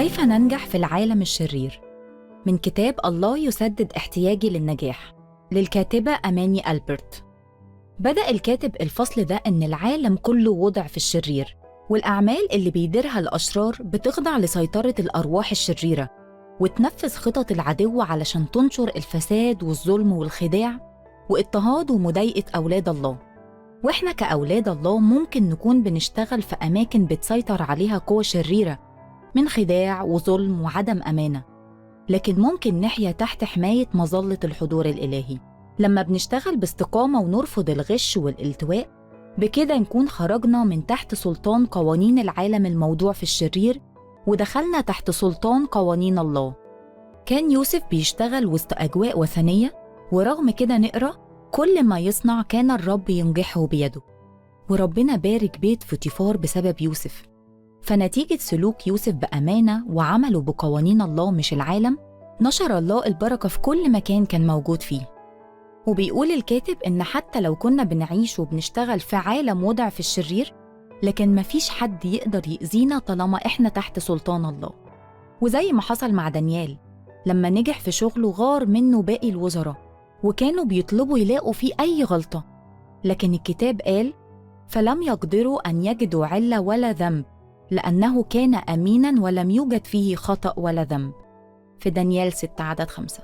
كيف ننجح في العالم الشرير؟ من كتاب الله يسدد احتياجي للنجاح للكاتبة أماني ألبرت. بدأ الكاتب الفصل ده إن العالم كله وضع في الشرير، والأعمال اللي بيديرها الأشرار بتخضع لسيطرة الأرواح الشريرة وتنفذ خطط العدو علشان تنشر الفساد والظلم والخداع واضطهاد ومضايقة أولاد الله. وإحنا كأولاد الله ممكن نكون بنشتغل في أماكن بتسيطر عليها قوى شريرة من خداع وظلم وعدم أمانة، لكن ممكن نحيا تحت حماية مظلة الحضور الإلهي. لما بنشتغل باستقامة ونرفض الغش والالتواء، بكده نكون خرجنا من تحت سلطان قوانين العالم الموضوع في الشرير ودخلنا تحت سلطان قوانين الله. كان يوسف بيشتغل وسط أجواء وثنية، ورغم كده نقرأ كل ما يصنع كان الرب ينجحه بيده، وربنا بارك بيت فوتيفار بسبب يوسف. فنتيجة سلوك يوسف بأمانة وعمله بقوانين الله مش العالم، نشر الله البركة في كل مكان كان موجود فيه. وبيقول الكاتب إن حتى لو كنا بنعيش وبنشتغل في عالم وضع في الشرير، لكن مفيش حد يقدر يأذينا طالما إحنا تحت سلطان الله. وزي ما حصل مع دانيال لما نجح في شغله غار منه باقي الوزراء وكانوا بيطلبوا يلاقوا فيه أي غلطة، لكن الكتاب قال فلم يقدروا أن يجدوا علة ولا ذنب لأنه كان أميناً ولم يوجد فيه خطأ ولا ذنب، في دانيال 6 عدد 5.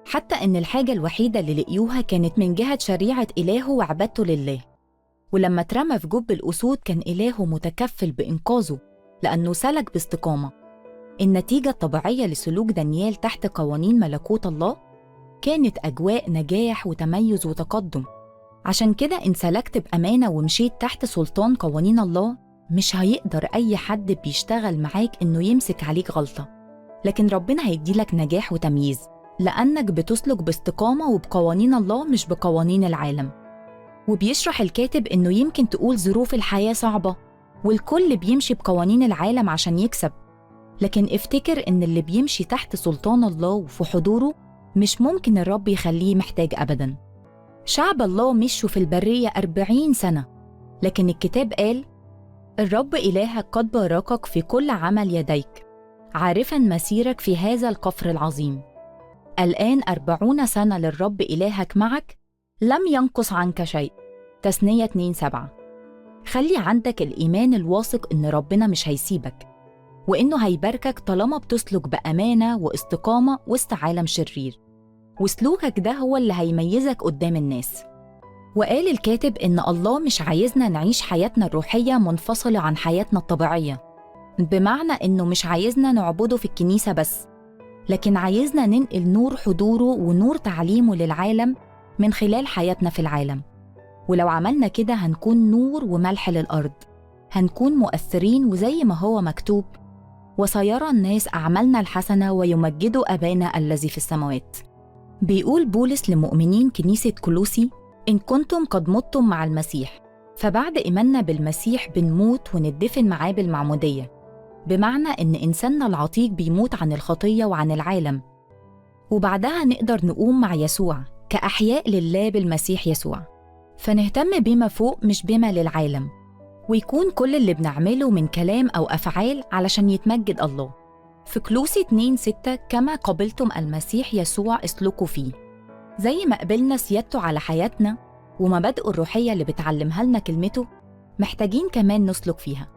حتى إن الحاجة الوحيدة اللي لقيوها كانت من جهة شريعة إلهه وعبادته لله، ولما اترمى في جب الأسود كان إلهه متكفل بإنقاذه لأنه سلك باستقامة. النتيجة الطبيعية لسلوك دانيال تحت قوانين ملكوت الله كانت أجواء نجاح وتميز وتقدم. عشان كده إن سلكت بأمانة ومشيت تحت سلطان قوانين الله، مش هيقدر أي حد بيشتغل معاك إنه يمسك عليك غلطة، لكن ربنا هيديلك نجاح وتمييز لأنك بتسلك باستقامة وبقوانين الله مش بقوانين العالم. وبيشرح الكاتب إنه يمكن تقول ظروف الحياة صعبة والكل بيمشي بقوانين العالم عشان يكسب، لكن افتكر إن اللي بيمشي تحت سلطان الله وفي حضوره مش ممكن الرب يخليه محتاج أبداً. شعب الله مشوا في البرية 40 سنة، لكن الكتاب قال الرب إلهك قد باركك في كل عمل يديك، عارفاً مسيرك في هذا القفر العظيم. الآن 40 سنة للرب إلهك معك، لم ينقص عنك شيء. تثنية 2:7. خلي عندك الإيمان الواثق إن ربنا مش هيسيبك وإنه هيباركك طالما بتسلك بأمانة واستقامة وسط عالم شرير، وسلوكك ده هو اللي هيميزك قدام الناس. وقال الكاتب إن الله مش عايزنا نعيش حياتنا الروحية منفصلة عن حياتنا الطبيعية، بمعنى إنه مش عايزنا نعبده في الكنيسة بس، لكن عايزنا ننقل نور حضوره ونور تعليمه للعالم من خلال حياتنا في العالم. ولو عملنا كده هنكون نور وملح للأرض، هنكون مؤثرين، وزي ما هو مكتوب وسيرى الناس أعمالنا الحسنة ويمجدوا أبانا الذي في السماوات. بيقول بولس لمؤمنين كنيسة كولوسي إن كنتم قد متم مع المسيح، فبعد إيماننا بالمسيح بنموت وندفن معاه بالمعمودية، بمعنى إن إنساننا العتيق بيموت عن الخطية وعن العالم، وبعدها نقدر نقوم مع يسوع كأحياء لله بالمسيح يسوع. فنهتم بما فوق مش بما للعالم، ويكون كل اللي بنعمله من كلام أو أفعال علشان يتمجد الله. في كلوسي 2:6 كما قبلتم المسيح يسوع اسلكوا فيه. زي ما قبلنا سيادته على حياتنا ومبادئه الروحية اللي بتعلمها لنا كلمته، محتاجين كمان نسلك فيها،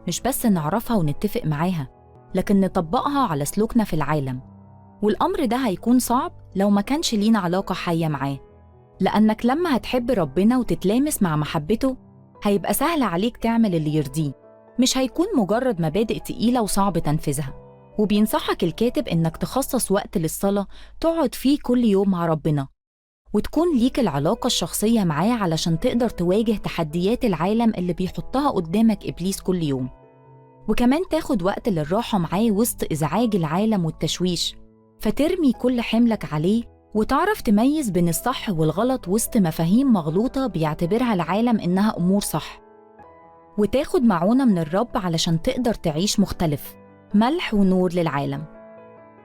مش بس نعرفها ونتفق معاها، لكن نطبقها على سلوكنا في العالم. والأمر ده هيكون صعب لو ما كانش لينا علاقة حية معاه، لأنك لما هتحب ربنا وتتلامس مع محبته هيبقى سهل عليك تعمل اللي يرضيه، مش هيكون مجرد مبادئ تقيلة وصعب تنفيذها. وبينصحك الكاتب إنك تخصص وقت للصلاة تقعد فيه كل يوم مع ربنا، وتكون ليك العلاقة الشخصية معاه علشان تقدر تواجه تحديات العالم اللي بيحطها قدامك إبليس كل يوم. وكمان تاخد وقت للراحة معاه وسط إزعاج العالم والتشويش، فترمي كل حملك عليه وتعرف تميز بين الصح والغلط وسط مفاهيم مغلوطة بيعتبرها العالم إنها أمور صح. وتاخد معونة من الرب علشان تقدر تعيش مختلف، ملح ونور للعالم.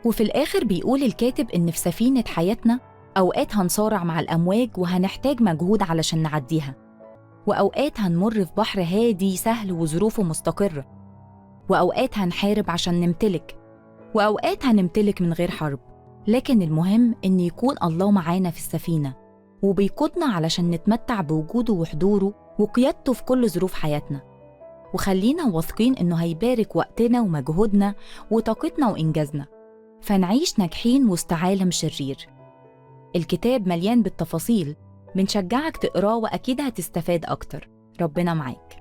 وفي الآخر بيقول الكاتب إن في سفينة حياتنا أوقات هنصارع مع الأمواج وهنحتاج مجهود علشان نعديها، وأوقات هنمر في بحر هادي سهل وظروفه مستقرة، وأوقات هنحارب عشان نمتلك، وأوقات هنمتلك من غير حرب، لكن المهم إن يكون الله معانا في السفينة وبيقودنا علشان نتمتع بوجوده وحضوره وقيادته في كل ظروف حياتنا. وخلينا واثقين إنه هيبارك وقتنا ومجهودنا وطاقتنا وإنجازنا، فنعيش ناجحين وسط عالم شرير. الكتاب مليان بالتفاصيل، بنشجعك تقراه وأكيد هتستفاد أكتر. ربنا معاك.